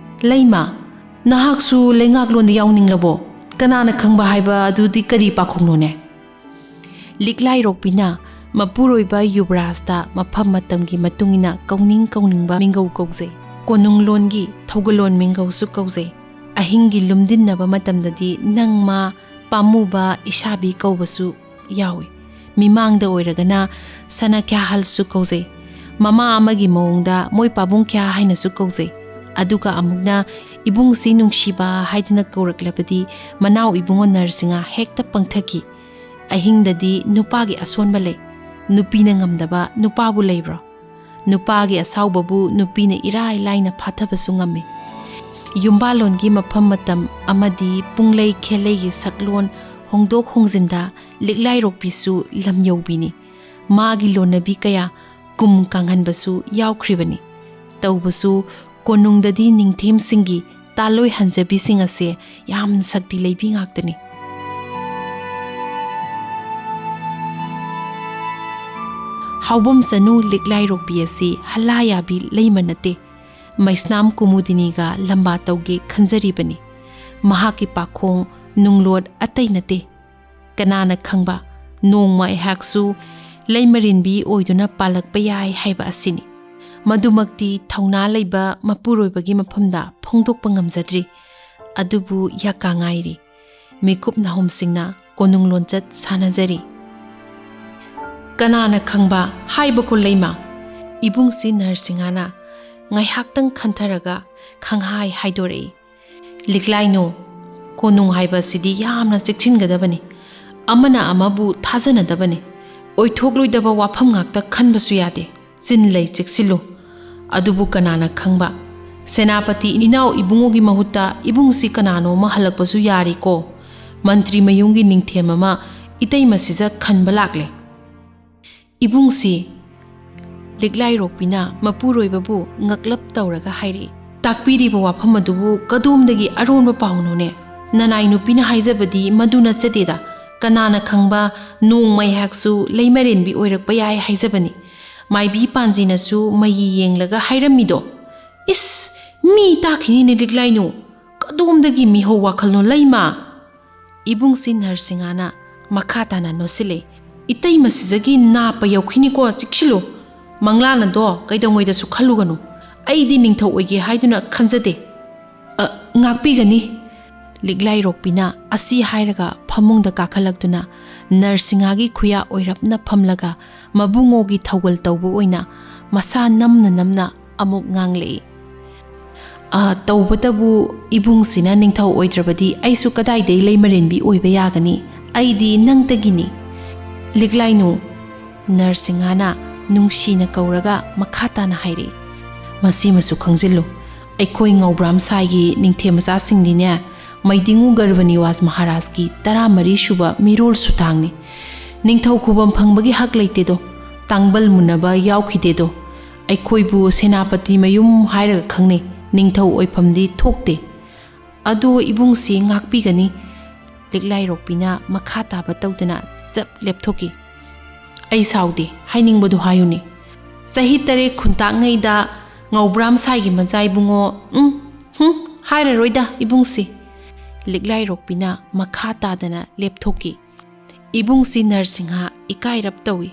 "ꯂꯩꯃ, ꯅꯍꯥꯛꯁꯨ ꯂꯩꯉꯥꯛꯂꯣꯟꯗ ꯌꯥꯎꯅꯤꯡꯂꯕꯣ? ꯀꯅꯥꯅ ꯈꯪꯕ ꯍꯥꯏꯕ ꯑꯗꯨꯗꯤ ꯀꯔꯤ ꯄꯥꯈꯣꯡꯅꯣꯅꯦ?" ꯂꯤꯛꯂꯥꯏꯔꯣꯛꯄꯤꯅ ꯃꯄꯨꯔꯣꯏꯕ ꯌꯨꯕꯔꯥꯖꯇ ꯃꯐꯝ ꯃꯇꯝꯒꯤ ꯃꯇꯨꯡ ꯏꯟꯅ ꯀꯧꯅꯤꯡ ꯀꯧꯅꯤꯡꯕ ꯃꯤꯡꯒꯧ ꯀꯧꯖꯩ꯫ ꯀꯣꯅꯨꯡꯂꯣꯟꯒꯤ ꯊꯧꯒꯜꯂꯣꯟ ꯃꯤꯡꯒꯧꯁꯨ ꯀꯧꯖꯩ꯫ ꯑꯍꯤꯡꯒꯤ ꯂꯨꯝꯗꯤꯟꯅꯕ ꯃꯇꯝꯗꯗꯤ ꯅꯪ ꯃꯥ, ꯄꯥꯝꯃꯨꯕ, ꯏꯁꯥꯕꯤ ꯀꯧꯕꯁꯨ ꯌꯥꯎꯏ꯫ ꯃꯤꯃꯥꯡꯗ ꯑꯣꯏꯔꯒꯅ ꯁꯅꯥ ꯀ꯭ꯌꯥꯍꯜꯁꯨ ꯀꯧꯖꯩ꯫ ꯃꯃꯥ ꯑꯃꯒꯤ ꯃꯑꯣꯡꯗ ꯃꯣꯏ ꯄꯥꯕꯨꯡ ꯀ꯭ꯌꯥ ꯍꯥꯏꯅꯁꯨ ꯀꯧꯖꯩ꯫ ꯑꯗꯨꯒ ꯑꯃꯨꯛꯅ ꯏꯕꯨꯡꯁꯤ ꯅꯨꯡꯁꯤꯕ ꯍꯥꯏꯗꯨꯅ ꯀꯧꯔꯛꯂꯕꯗꯤ ꯃꯅꯥꯎ ꯏꯕꯨꯡꯉꯣ ꯅꯔꯁꯤꯡꯍ ꯍꯦꯛꯇ ꯄꯪꯊꯈꯤ꯫ ꯑꯍꯤꯡꯗꯗꯤ ꯅꯨꯄꯥꯒꯤ ꯑꯁꯣꯟꯕ ꯂꯩ꯫ ꯅꯨꯄꯤꯅ ꯉꯝꯗꯕ ꯅꯨꯄꯥꯕꯨ ꯂꯩꯕ꯭ꯔꯣ? ꯅꯨꯄꯥꯒꯤ ꯑꯁꯥꯎꯕꯕꯨ ꯅꯨꯄꯤꯅ ꯏꯔꯥꯏ ꯂꯥꯏꯅ ꯐꯥꯊꯕꯁꯨ ꯉꯝꯃꯤ꯫ ꯌꯨꯝꯕꯥꯜꯂꯣꯟꯒꯤ ꯃꯐꯝ ꯃꯇꯝ ꯑꯃꯗꯤ ꯄꯨꯡꯂꯩ ꯈꯦꯂꯩꯒꯤ ꯁꯛꯂꯣꯟ ꯍꯣꯡꯗꯣꯛ ꯍꯣꯡꯖꯤꯟꯗ ꯂꯤꯛꯂꯥꯏꯔꯣꯛꯄꯤꯁꯨ ꯂꯝ ꯌꯧꯕꯤꯅꯤ꯫ ꯃꯥꯒꯤ ꯂꯣꯟꯅꯕꯤ ꯀꯌꯥ ꯀꯨꯝ ꯀꯥꯡꯍꯟꯕꯁꯨ ꯌꯥꯎꯈ꯭ꯔꯤꯕꯅꯤ꯫ ꯇꯧꯕꯁꯨ ꯀꯣꯅꯨꯡꯗꯗꯤ ꯅꯤꯡꯊꯦꯝꯁꯤꯡꯒꯤ ꯇꯥꯂꯣꯏ ꯍꯟꯖꯕꯤꯁꯤꯡ ꯑꯁꯦ ꯌꯥꯝꯅ ꯁꯛꯇꯤ ꯂꯩꯕꯤ ꯉꯥꯛꯇꯅꯤ꯫ ꯍꯥꯎꯕꯝ ꯆꯅꯨ ꯂꯤꯛꯂꯥꯏꯔꯣꯛꯄꯤ ꯑꯁꯤ ꯍꯜꯂꯥ ꯌꯥꯕꯤ ꯂꯩꯃ ꯅꯠꯇꯦ꯫ ꯃꯩꯁꯅꯥꯝ ꯀꯨꯃꯨꯗꯤꯅꯤꯒ ꯂꯝꯕꯥ ꯇꯧꯒꯦ ꯈꯟꯖꯔꯤꯕꯅꯤ꯫ ꯃꯍꯥꯛꯀꯤ ꯄꯥꯈꯣꯡ ꯅꯨꯡꯂꯣꯠ ꯑꯇꯩ ꯅꯠꯇꯦ꯫ ꯀꯅꯥꯅ ꯈꯪꯕ, ꯅꯣꯡꯃ ꯑꯩꯍꯥꯛꯁꯨ ꯂꯩꯃꯔꯦꯟꯕꯤ ꯑꯣꯏꯗꯨꯅ ꯄꯥꯜꯂꯛꯄ ꯌꯥꯏ ꯍꯥꯏꯕ ꯑꯁꯤꯅꯤ꯫ ꯃꯗꯨꯃꯛꯇꯤ ꯊꯧꯅꯥ ꯂꯩꯕ ꯃꯄꯨꯔꯣꯏꯕꯒꯤ ꯃꯐꯝꯗ ꯐꯣꯡꯗꯣꯛꯄ ꯉꯝꯖꯗ꯭ꯔꯤ꯫ ꯑꯗꯨꯕꯨ ꯌꯥꯀꯥ ꯉꯥꯏꯔꯤ꯫ ꯃꯤꯀꯨꯞ ꯅꯥꯍꯨꯝꯁꯤꯡꯅ ꯀꯣꯅꯨꯡ ꯂꯣꯟꯆꯠ ꯁꯥꯟꯅꯖꯔꯤ꯫ "ꯀꯅꯥꯅ ꯈꯪꯕ ꯍꯥꯏꯕꯀꯣ ꯂꯩꯃ?" ꯏꯕꯨꯡꯁꯤ ꯅꯔꯁꯤꯡꯍꯅ ꯉꯥꯏꯍꯥꯛꯇꯪ ꯈꯟꯊꯔꯒ ꯈꯪꯍꯥꯏ ꯍꯥꯏꯗꯣꯔꯛꯏ꯫ "ꯂꯤꯛꯂꯥꯏꯅꯨ, ꯀꯣꯅꯨꯡ ꯍꯥꯏꯕ ꯑꯁꯤꯗꯤ ꯌꯥꯝꯅ ꯆꯦꯛꯁꯤꯟꯒꯗꯕꯅꯤ꯫ ꯑꯃꯅ ꯑꯃꯕꯨ ꯊꯥꯖꯅꯗꯕꯅꯤ꯫ ꯑꯣꯏꯊꯣꯛꯂꯣꯏꯗꯕ ꯋꯥꯐꯝ ꯉꯥꯛꯇ ꯈꯟꯕꯁꯨ ꯌꯥꯗꯦ꯫ ꯆꯤꯟ ꯂꯩ ꯆꯦꯛꯁꯤꯜꯂꯨ꯫ ꯑꯗꯨꯕꯨ ꯀꯅꯥꯅ ꯈꯪꯕ, ꯁꯦꯅꯥꯄꯇꯤ ꯏꯅꯥꯎ ꯏꯕꯨꯡꯉꯣꯒꯤ ꯃꯍꯨꯠꯇ ꯏꯕꯨꯡꯁꯤ ꯀꯅꯥꯅꯣ ꯑꯃ ꯍꯜꯂꯛꯄꯁꯨ ꯌꯥꯔꯤꯀꯣ꯫ ꯃꯟꯇ꯭ꯔꯤ ꯃꯌꯨꯝꯒꯤ ꯅꯤꯡꯊꯦꯝ ꯑꯃ ꯏꯇꯩꯃ ꯁꯤꯖ ꯈꯟꯕ ꯂꯥꯛꯂꯦ꯫" ꯏꯕꯨꯡꯁꯤ, ꯂꯤꯛꯂꯥꯏꯔꯣꯛꯄꯤꯅ ꯃꯄꯨꯔꯣꯏꯕꯕꯨ ꯉꯛꯂꯞ ꯇꯧꯔꯒ ꯍꯥꯏꯔꯛꯏ, "ꯇꯥꯛꯄꯤꯔꯤꯕ ꯋꯥꯐꯝ ꯑꯗꯨꯕꯨ ꯀꯗꯣꯝꯗꯒꯤ ꯑꯔꯣꯟꯕ ꯄꯥꯎꯅꯣꯅꯦ? ꯅꯅꯥꯏ ꯅꯨꯄꯤꯅ ꯍꯥꯏꯖꯕꯗꯤ ꯃꯗꯨ ꯅꯠꯆꯗꯦꯗ꯫ ꯀꯅꯥꯅ ꯈꯪꯕ, ꯅꯣꯡꯃ ꯑꯩꯍꯥꯛꯁꯨ ꯂꯩꯃꯔꯦꯟꯕꯤ ꯑꯣꯏꯔꯛꯄ ꯌꯥꯏ ꯍꯥꯏꯖꯕꯅꯤ꯫ ꯃꯥꯏꯕꯤ ꯄꯥꯟꯖꯤꯅꯁꯨ ꯃꯩ ꯌꯦꯡꯂꯒ ꯍꯥꯏꯔꯝꯃꯤꯗꯣ꯫ ꯏꯁ, ꯃꯤ ꯇꯥꯈꯤꯅꯤꯅꯦ ꯂꯤꯛꯂꯥꯏꯅꯨ꯫ ꯀꯗꯣꯝꯗꯒꯤ ꯃꯤꯍꯧ ꯋꯥꯈꯜꯅꯣ ꯂꯩꯃ?" ꯏꯕꯨꯡꯁꯤ ꯅꯔꯁꯤꯡꯍꯅ ꯃꯈꯥ ꯇꯥꯅ ꯅꯣꯠꯁꯤꯜꯂꯦ꯫ "ꯏꯇꯩꯃ ꯁꯤꯖꯒꯤ ꯅꯥꯞꯄ ꯌꯧꯈꯤꯅꯤꯀꯣ, ꯆꯦꯛꯁꯤꯜꯂꯨ꯫ ꯃꯪꯂꯥꯟ ꯑꯗꯣ ꯀꯩꯗꯧꯉꯩꯗꯁꯨ ꯈꯜꯂꯨꯒꯅꯨ꯫ ꯑꯩꯗꯤ ꯅꯤꯡꯊꯧ ꯑꯣꯏꯒꯦ ꯍꯥꯏꯗꯨꯅ ꯈꯟꯖꯗꯦ꯫" "ꯑ, ꯉꯥꯛꯄꯤꯒꯅꯤ꯫" ꯂꯤꯛꯂꯥꯏꯔꯣꯛꯄꯤꯅ ꯑꯁꯤ ꯍꯥꯏꯔꯒ ꯐꯃꯨꯡꯗ ꯀꯥꯈꯠꯂꯛꯇꯨꯅ ꯅꯔꯁꯤꯡꯍꯥꯒꯤ ꯈꯨꯌꯥ ꯑꯣꯏꯔꯞꯅ ꯐꯝꯂꯒ ꯃꯕꯨꯡꯉꯣꯒꯤ ꯊꯧꯒꯜ ꯇꯧꯕ ꯑꯣꯏꯅ ꯃꯁꯥ ꯅꯝꯅ ꯅꯝꯅ ꯑꯃꯨꯛ ꯉꯥꯡꯂꯛꯏ꯫ "ꯑ, ꯇꯧꯕꯇꯕꯨ ꯏꯕꯨꯡꯁꯤꯅ ꯅꯤꯡꯊꯧ ꯑꯣꯏꯗ꯭ꯔꯕꯗꯤ ꯑꯩꯁꯨ ꯀꯗꯥꯏꯗꯩ ꯂꯩꯃꯔꯦꯟꯕꯤ ꯑꯣꯏꯕ ꯌꯥꯒꯅꯤ? ꯑꯩꯗꯤ ꯅꯪꯇꯒꯤꯅꯤ꯫" "ꯂꯤꯛꯂꯥꯏꯅꯨ꯫" ꯅꯔꯁꯤꯡꯍꯥꯅ ꯅꯨꯡꯁꯤꯅ ꯀꯧꯔꯒ ꯃꯈꯥ ꯇꯥꯅ ꯍꯥꯏꯔꯛꯏ, "ꯃꯁꯤꯃꯁꯨ ꯈꯪꯖꯤꯜꯂꯨ, ꯑꯩꯈꯣꯏ ꯉꯧꯕ꯭ꯔꯥꯝ ꯁꯥꯏꯒꯤ ꯅꯤꯡꯊꯦꯝ ꯃꯆꯥꯁꯤꯡꯗꯤꯅꯦ, ꯃꯩꯗꯤꯡꯉꯨ ꯒꯔꯚꯅꯤꯋꯥꯁ ꯃꯍꯥꯔꯥꯖꯀꯤ ꯇꯔꯥꯃꯔꯤ ꯁꯨꯕ ꯃꯤꯔꯣꯜ ꯁꯨꯇꯥꯡꯅꯤ꯫ ꯅꯤꯡꯊꯧ ꯈꯨꯕꯝ ꯐꯪꯕꯒꯤ ꯍꯛ ꯂꯩꯇꯦꯗꯣ, ꯇꯥꯡꯕꯜ ꯃꯨꯟꯅꯕ ꯌꯥꯎꯈꯤꯗꯦꯗꯣ꯫ ꯑꯩꯈꯣꯏꯕꯨ ꯁꯦꯅꯥꯄꯇꯤ ꯃꯌꯨꯝ ꯍꯥꯏꯔꯒ ꯈꯪꯅꯩ, ꯅꯤꯡꯊꯧ ꯑꯣꯏꯐꯝꯗꯤ ꯊꯣꯛꯇꯦ꯫ ꯑꯗꯣ ꯏꯕꯨꯡꯁꯤ ꯉꯥꯛꯄꯤꯒꯅꯤ꯫" ꯂꯤꯛꯂꯥꯏꯔꯣꯛꯄꯤꯅ ꯃꯈꯥ ꯇꯥꯕ ꯇꯧꯗꯅ ꯆꯞ ꯂꯦꯞꯊꯣꯛꯈꯤ꯫ "ꯑꯩ ꯁꯥꯎꯗꯦ, ꯍꯥꯏꯅꯤꯡꯕꯗꯨ ꯍꯥꯏꯌꯨꯅꯦ꯫ ꯆꯍꯤ ꯇꯔꯦꯠ ꯈꯨꯟꯇꯥꯛꯉꯩꯗ ꯉꯧꯕ꯭ꯔꯥꯝ ꯁꯥꯏꯒꯤ ꯃꯆꯥ ꯏꯕꯨꯡꯉꯣ, ꯎꯝ, ꯍꯨꯝ, ꯍꯥꯏꯔꯔꯣꯏꯗ ꯏꯕꯨꯡꯁꯤ꯫" ꯂꯤꯛꯂꯥꯏꯔꯣꯛꯄꯤꯅ ꯃꯈꯥ ꯇꯥꯗꯅ ꯂꯦꯞꯊꯣꯛꯈꯤ꯫ ꯏꯕꯨꯡꯁꯤ ꯅꯔꯁꯤꯡꯍ ꯏꯀꯥꯏꯔꯞ ꯇꯧꯏ꯫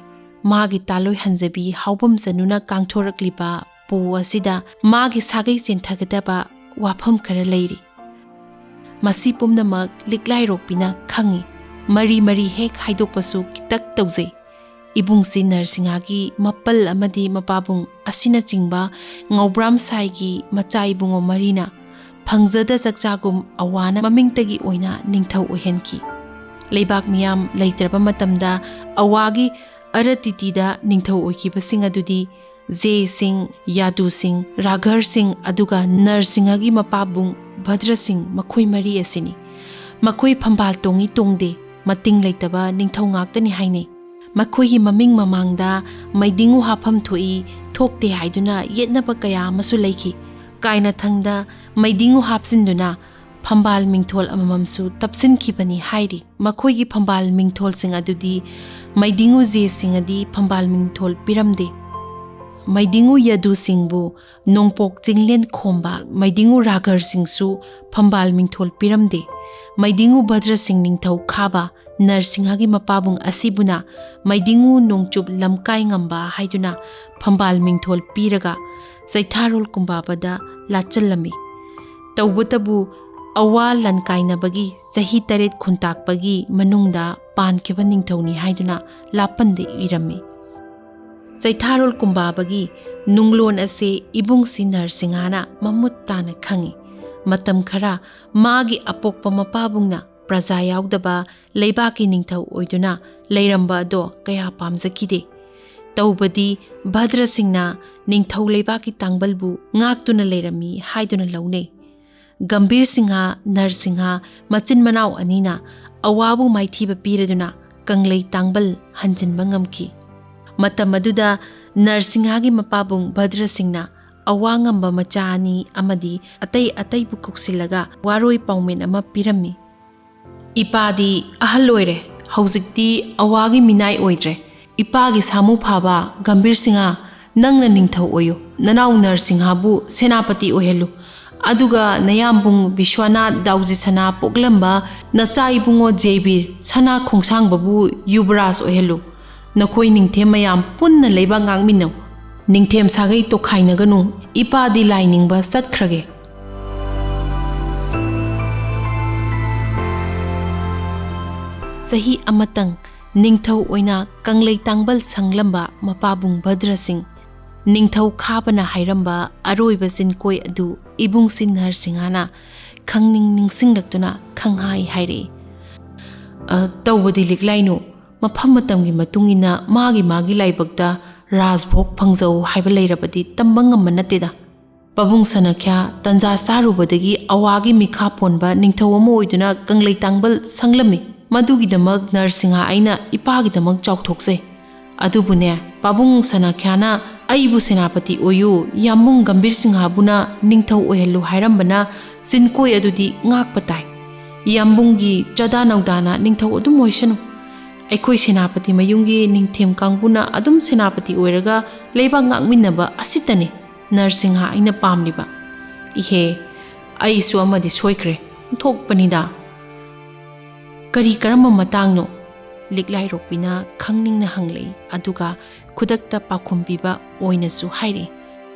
ꯃꯥꯒꯤ ꯇꯥꯂꯣꯏ ꯍꯟꯖꯕꯤ ꯍꯥꯎꯕꯝ ꯆꯅꯨꯅ ꯀꯥꯡꯊꯣꯔꯛꯂꯤꯕ ꯄꯨ ꯑꯁꯤꯗ ꯃꯥꯒꯤ ꯁꯥꯒꯩ ꯆꯦꯟꯊꯒꯗꯕ ꯋꯥꯐꯝ ꯈꯔ ꯂꯩꯔꯤ꯫ ꯃꯁꯤ ꯄꯨꯝꯅꯃꯛ ꯂꯤꯛꯂꯥꯏꯔꯣꯛꯄꯤꯅ ꯈꯪꯏ꯫ ꯃꯔꯤ ꯃꯔꯤ ꯍꯦꯛ ꯍꯥꯏꯗꯣꯛꯄꯁꯨ ꯈꯤꯇꯛ ꯇꯧꯖꯩ꯫ ꯏꯕꯨꯡꯁꯤ ꯅꯔꯁꯤꯡꯍꯒꯤ ꯃꯄꯜ ꯑꯃꯗꯤ ꯃꯄꯥꯕꯨꯡ ꯑꯁꯤꯅꯆꯤꯡꯕ ꯉꯧꯕ꯭ꯔꯥꯝ ꯁꯥꯏꯒꯤ ꯃꯆꯥ ꯏꯕꯨꯡꯉꯣ ꯃꯔꯤꯅ ꯐꯪꯖꯗ ꯆꯥꯛꯆꯥꯒꯨꯝ ꯑꯋꯥꯅ ꯃꯃꯤꯡꯇꯒꯤ ꯑꯣꯏꯅ ꯅꯤꯡꯊꯧ ꯑꯣꯏꯍꯟꯈꯤ꯫ ꯂꯩꯕꯥꯛ ꯃꯤꯌꯥꯝ ꯂꯩꯇ꯭ꯔꯕ ꯃꯇꯝꯗ ꯑꯋꯥꯒꯤ ꯑꯔꯇꯤꯇꯤꯗ ꯅꯤꯡꯊꯧ ꯑꯣꯏꯈꯤꯕꯁꯤꯡ ꯑꯗꯨꯗꯤ ꯖꯦꯁꯤꯡ, ꯌꯥꯗꯨꯁꯤꯡ, ꯔꯥꯘꯔꯁꯤꯡ, ꯑꯗꯨꯒ ꯅꯔꯁꯤꯡꯍꯒꯤ ꯃꯄꯥꯕꯨꯡ ꯚꯗ꯭ꯔꯁꯤꯡ, ꯃꯈꯣꯏ ꯃꯔꯤ ꯑꯁꯤꯅꯤ꯫ ꯃꯈꯣꯏ ꯐꯝꯕꯥꯜ ꯇꯣꯡꯏ ꯇꯣꯡꯗꯦ, ꯃꯇꯤꯡ ꯂꯩꯇꯕ ꯅꯤꯡꯊꯧ ꯉꯥꯛꯇꯅꯤ ꯍꯥꯏꯅꯩ꯫ ꯃꯈꯣꯏꯒꯤ ꯃꯃꯤꯡ ꯃꯃꯥꯡꯗ ꯃꯩꯗꯤꯡꯉꯨ ꯍꯥꯞꯐꯝ ꯊꯣꯛꯏ, ꯊꯣꯛꯇꯦ ꯍꯥꯏꯗꯨꯅ ꯌꯦꯠꯅꯕ ꯀꯌꯥ ꯑꯃꯁꯨ ꯂꯩꯈꯤ꯫ ꯀꯥꯏꯅꯊꯪꯗ ꯃꯩꯗꯤꯡꯉꯨ ꯍꯥꯞꯆꯤꯟꯗꯨꯅ ꯐꯝꯕꯥꯜ ꯃꯤꯡꯊꯣꯜ ꯑꯃꯃꯝꯁꯨ ꯇꯞꯁꯤꯟꯈꯤꯕꯅꯤ ꯍꯥꯏꯔꯤ꯫ ꯃꯈꯣꯏꯒꯤ ꯐꯝꯕꯥꯜ ꯃꯤꯡꯊꯣꯜꯁꯤꯡ ꯑꯗꯨꯗꯤ ꯃꯩꯗꯤꯡꯉꯨ ꯖꯦꯁꯤꯡ ꯑꯗꯤ ꯐꯝꯕꯥꯜ ꯃꯤꯡꯊꯣꯜ ꯄꯤꯔꯝꯗꯦ꯫ ꯃꯩꯗꯤꯡꯉꯨ ꯌꯥꯗꯨꯁꯤꯡꯕꯨ ꯅꯣꯡꯄꯣꯛ ꯆꯤꯡꯂꯦꯟ ꯈꯣꯝꯕ ꯃꯩꯗꯤꯡꯉꯨ ꯔꯥꯒꯔꯁꯤꯡꯁꯨ ꯐꯝꯕꯥꯜ ꯃꯤꯡꯊꯣꯜ ꯄꯤꯔꯝꯗꯦ꯫ ꯃꯩꯗꯤꯡꯉꯨ ꯚꯗ꯭ꯔꯁꯤꯡ ꯅꯤꯡꯊꯧ ꯈꯥꯕ ꯅꯔꯁꯤꯡꯍꯒꯤ ꯃꯄꯥꯕꯨꯡ ꯑꯁꯤꯕꯨꯅ ꯃꯩꯗꯤꯡꯉꯨ ꯅꯣꯡꯆꯨꯞ ꯂꯝꯀꯥꯏ ꯉꯝꯕ ꯍꯥꯏꯗꯨꯅ ꯐꯝꯕꯥꯜ ꯃꯤꯡꯊꯣꯜ ꯄꯤꯔꯒ ꯆꯩꯊꯥꯔꯣꯜ ꯀꯨꯝꯕꯥꯕꯗ ꯂꯥꯠꯆꯜꯂꯝꯃꯤ꯫ ꯇꯧꯕꯇꯕꯨ ꯑꯋꯥ ꯂꯥꯟꯀꯥꯏꯅꯕꯒꯤ ꯆꯍꯤ ꯇꯔꯦꯠ ꯈꯨꯟꯇꯥꯛꯄꯒꯤ ꯃꯅꯨꯡꯗ ꯄꯥꯟꯈꯤꯕ ꯅꯤꯡꯊꯧꯅꯤ ꯍꯥꯏꯗꯨꯅ ꯂꯥꯞꯄꯟꯗ ꯏꯔꯝꯃꯤ꯫ ꯆꯩꯊꯥꯔꯣꯜ ꯀꯨꯝꯕꯥꯕꯒꯤ ꯅꯨꯡꯂꯣꯟ ꯑꯁꯤ ꯏꯕꯨꯡꯁꯤ ꯅꯔꯁꯤꯡꯍꯅ ꯃꯃꯨꯠ ꯇꯥꯅ ꯈꯪꯏ꯫ ꯃꯇꯝ ꯈꯔ ꯃꯥꯒꯤ ꯑꯄꯣꯛꯄ ꯃꯄꯥꯕꯨꯡꯅ ꯄ꯭ꯔꯖꯥ ꯌꯥꯎꯗꯕ ꯂꯩꯕꯥꯛꯀꯤ ꯅꯤꯡꯊꯧ ꯑꯣꯏꯗꯨꯅ ꯂꯩꯔꯝꯕ ꯑꯗꯣ ꯀꯌꯥ ꯄꯥꯝꯖꯈꯤꯗꯦ꯫ ꯇꯧꯕꯗꯤ ꯚꯗ꯭ꯔꯁꯤꯡꯅ ꯅꯤꯡꯊꯧ ꯂꯩꯕꯥꯛꯀꯤ ꯇꯥꯡꯕꯜꯕꯨ ꯉꯥꯛꯇꯨꯅ ꯂꯩꯔꯝꯃꯤ ꯍꯥꯏꯗꯨꯅ ꯂꯧꯅꯩ꯫ ꯒꯝꯚꯤꯔ ꯁꯤꯡꯍ, ꯅꯔꯁꯤꯡꯍ ꯃꯆꯤꯟ ꯃꯅꯥꯎ ꯑꯅꯤꯅ ꯑꯋꯥꯕꯨ ꯃꯥꯏꯊꯤꯕ ꯄꯤꯔꯗꯨꯅ ꯀꯪꯂꯩ ꯇꯥꯡꯕꯜ ꯍꯟꯖꯤꯟꯕ ꯉꯝꯈꯤ꯫ ꯃꯇꯝ ꯑꯗꯨꯗ ꯅꯔꯁꯤꯡꯍꯒꯤ ꯃꯄꯥꯕꯨꯡ ꯚꯗ꯭ꯔꯁꯤꯡꯅ ꯑꯋꯥ ꯉꯝꯕ ꯃꯆꯥ ꯑꯅꯤ ꯑꯃꯗꯤ ꯑꯇꯩ ꯑꯇꯩꯕꯨ ꯀꯧꯁꯤꯜꯂꯒ ꯋꯥꯔꯣꯏ ꯄꯥꯎꯃꯦꯟ ꯑꯃ ꯄꯤꯔꯝꯃꯤ꯫ "ꯏꯄꯥꯗꯤ ꯑꯍꯜ ꯑꯣꯏꯔꯦ, ꯍꯧꯖꯤꯛꯇꯤ ꯑꯋꯥꯒꯤ ꯃꯤꯅꯥꯏ ꯑꯣꯏꯗ꯭ꯔꯦ꯫ ꯏꯄꯥꯒꯤ ꯁꯥꯃꯨ ꯐꯥꯕ ꯒꯝꯚꯤꯔ ꯁꯤꯡꯍ, ꯅꯪꯅ ꯅꯤꯡꯊꯧ ꯑꯣꯏꯌꯨ, ꯅꯅꯥꯎ ꯅꯔꯁꯤꯡꯍꯕꯨ ꯁꯦꯅꯥꯄꯇꯤ ꯑꯣꯏꯍꯜꯂꯨ꯫ ꯑꯗꯨꯒ ꯅꯌꯥꯝꯕꯨꯡ ꯕꯤꯁ꯭ꯋꯥꯅꯥꯊ ꯗꯥꯎꯖꯤ ꯁꯅꯥ ꯄꯣꯛꯂꯝꯕ ꯅꯆꯥ ꯏꯕꯨꯡꯉꯣ ꯖꯦꯕꯤꯔ ꯁꯅꯥ ꯈꯣꯡꯁꯥꯡꯕꯕꯨ ꯌꯨꯕꯔꯥꯖ ꯑꯣꯏꯍꯜꯂꯨ꯫ ꯅꯈꯣꯏ ꯅꯤꯡꯊꯦꯝ ꯃꯌꯥꯝ ꯄꯨꯟꯅ ꯂꯩꯕꯥꯛ ꯉꯥꯛꯃꯤꯟꯅꯧ꯫ ꯅꯤꯡꯊꯦꯝ ꯁꯥꯒꯩ ꯇꯣꯈꯥꯏꯅꯒꯅꯨ, ꯏꯄꯥꯗꯤ ꯂꯥꯏ ꯅꯤꯡꯕ ꯆꯠꯈ꯭ꯔꯒꯦ"꯫ ꯆꯍꯤ ꯑꯃꯇꯪ ꯅꯤꯡꯊꯧ ꯑꯣꯏꯅ ꯀꯪꯂꯩ ꯇꯥꯡꯕꯜ ꯁꯪꯂꯝꯕ ꯃꯄꯥꯕꯨꯡ ꯚꯗ꯭ꯔꯁꯤꯡ, ꯅꯤꯡꯊꯧ ꯈꯥꯕꯅ ꯍꯥꯏꯔꯝꯕ ꯑꯔꯣꯏꯕ ꯆꯤꯟꯀꯣꯏ ꯑꯗꯨ ꯏꯕꯨꯡ ꯁꯤꯟꯍꯔ ꯁꯤꯡꯍꯅ ꯈꯪꯅꯤꯡ ꯅꯤꯡꯁꯤꯡꯂꯛꯇꯨꯅ ꯈꯪꯍꯥꯏ ꯍꯥꯏꯔꯛꯏ꯫ "ꯑ, ꯇꯧꯕꯗꯤ ꯂꯤꯛꯂꯥꯏꯅꯨ, ꯃꯐꯝ ꯃꯇꯝꯒꯤ ꯃꯇꯨꯡ ꯏꯟꯅ ꯃꯥꯒꯤ ꯃꯥꯒꯤ ꯂꯥꯏꯕꯛꯇ ꯔꯥꯖꯚꯣꯒ ꯐꯪꯖꯧ ꯍꯥꯏꯕ ꯂꯩꯔꯕꯗꯤ ꯇꯝꯕ ꯉꯝꯕ ꯅꯠꯇꯦꯗ꯫ ꯄꯥꯕꯨꯡ ꯁꯅꯥꯈ꯭ꯌꯥ ꯇꯟꯖꯥ ꯆꯥꯔꯨꯕꯗꯒꯤ ꯑꯋꯥꯒꯤ ꯃꯤꯈꯥ ꯄꯣꯟꯕ ꯅꯤꯡꯊꯧ ꯑꯃ ꯑꯣꯏꯗꯨꯅ ꯀꯪꯂꯩ ꯇꯥꯡꯕꯜ ꯁꯪꯂꯝꯃꯤ꯫ ꯃꯗꯨꯒꯤꯗꯃꯛ ꯅꯔꯁꯤꯡꯍ ꯑꯩꯅ ꯏꯄꯥꯒꯤꯗꯃꯛ ꯆꯥꯎꯊꯣꯛꯆꯩ꯫ ꯑꯗꯨꯕꯨꯅꯦ, ꯄꯥꯕꯨꯡ ꯁꯅꯥꯈ꯭ꯌꯥꯅ ꯑꯩꯕꯨ ꯁꯦꯅꯥꯄꯇꯤ ꯑꯣꯏꯌꯨ, ꯌꯥꯝꯕꯨꯡ ꯒꯝꯚꯤꯔ ꯁꯤꯡꯍꯕꯨꯅ ꯅꯤꯡꯊꯧ ꯑꯣꯏꯍꯜꯂꯨ ꯍꯥꯏꯔꯝꯕꯅ ꯆꯤꯟꯀꯣꯏ ꯑꯗꯨꯗꯤ ꯉꯥꯛꯄ ꯇꯥꯏ꯫ ꯌꯥꯝꯕꯨꯡꯒꯤ ꯆꯥꯗꯥ ꯅꯧꯗꯥꯅ ꯅꯤꯡꯊꯧ ꯑꯗꯨꯝ ꯑꯣꯏꯁꯅꯨ꯫ ꯑꯩꯈꯣꯏ ꯁꯦꯅꯥꯄꯇꯤ ꯃꯌꯨꯝꯒꯤ ꯅꯤꯡꯊꯦꯝ ꯀꯥꯡꯕꯨꯅ ꯑꯗꯨꯝ ꯁꯦꯅꯥꯄꯇꯤ ꯑꯣꯏꯔꯒ ꯂꯩꯕꯥꯛ ꯉꯥꯛꯃꯤꯟꯅꯕ ꯑꯁꯤꯇꯅꯤ ꯅꯔꯁꯤꯡꯍ ꯑꯩꯅ ꯄꯥꯝꯂꯤꯕ"꯫ "ꯏꯍꯦ, ꯑꯩꯁꯨ ꯑꯃꯗꯤ ꯁꯣꯏꯈ꯭ꯔꯦ, ꯑꯣꯟꯊꯣꯛꯄꯅꯤꯗ"꯫ "ꯀꯔꯤ, ꯀꯔꯝꯕ ꯃꯇꯥꯡꯅꯣ?" ꯂꯤꯛꯂꯥꯏꯔꯣꯛꯄꯤꯅ ꯈꯪꯅꯤꯡꯅ ꯍꯪꯂꯛꯏ, ꯑꯗꯨꯒ ꯈꯨꯗꯛꯇ ꯄꯥꯎꯈꯨꯝ ꯄꯤꯕ ꯑꯣꯏꯅꯁꯨ ꯍꯥꯏꯔꯤ꯫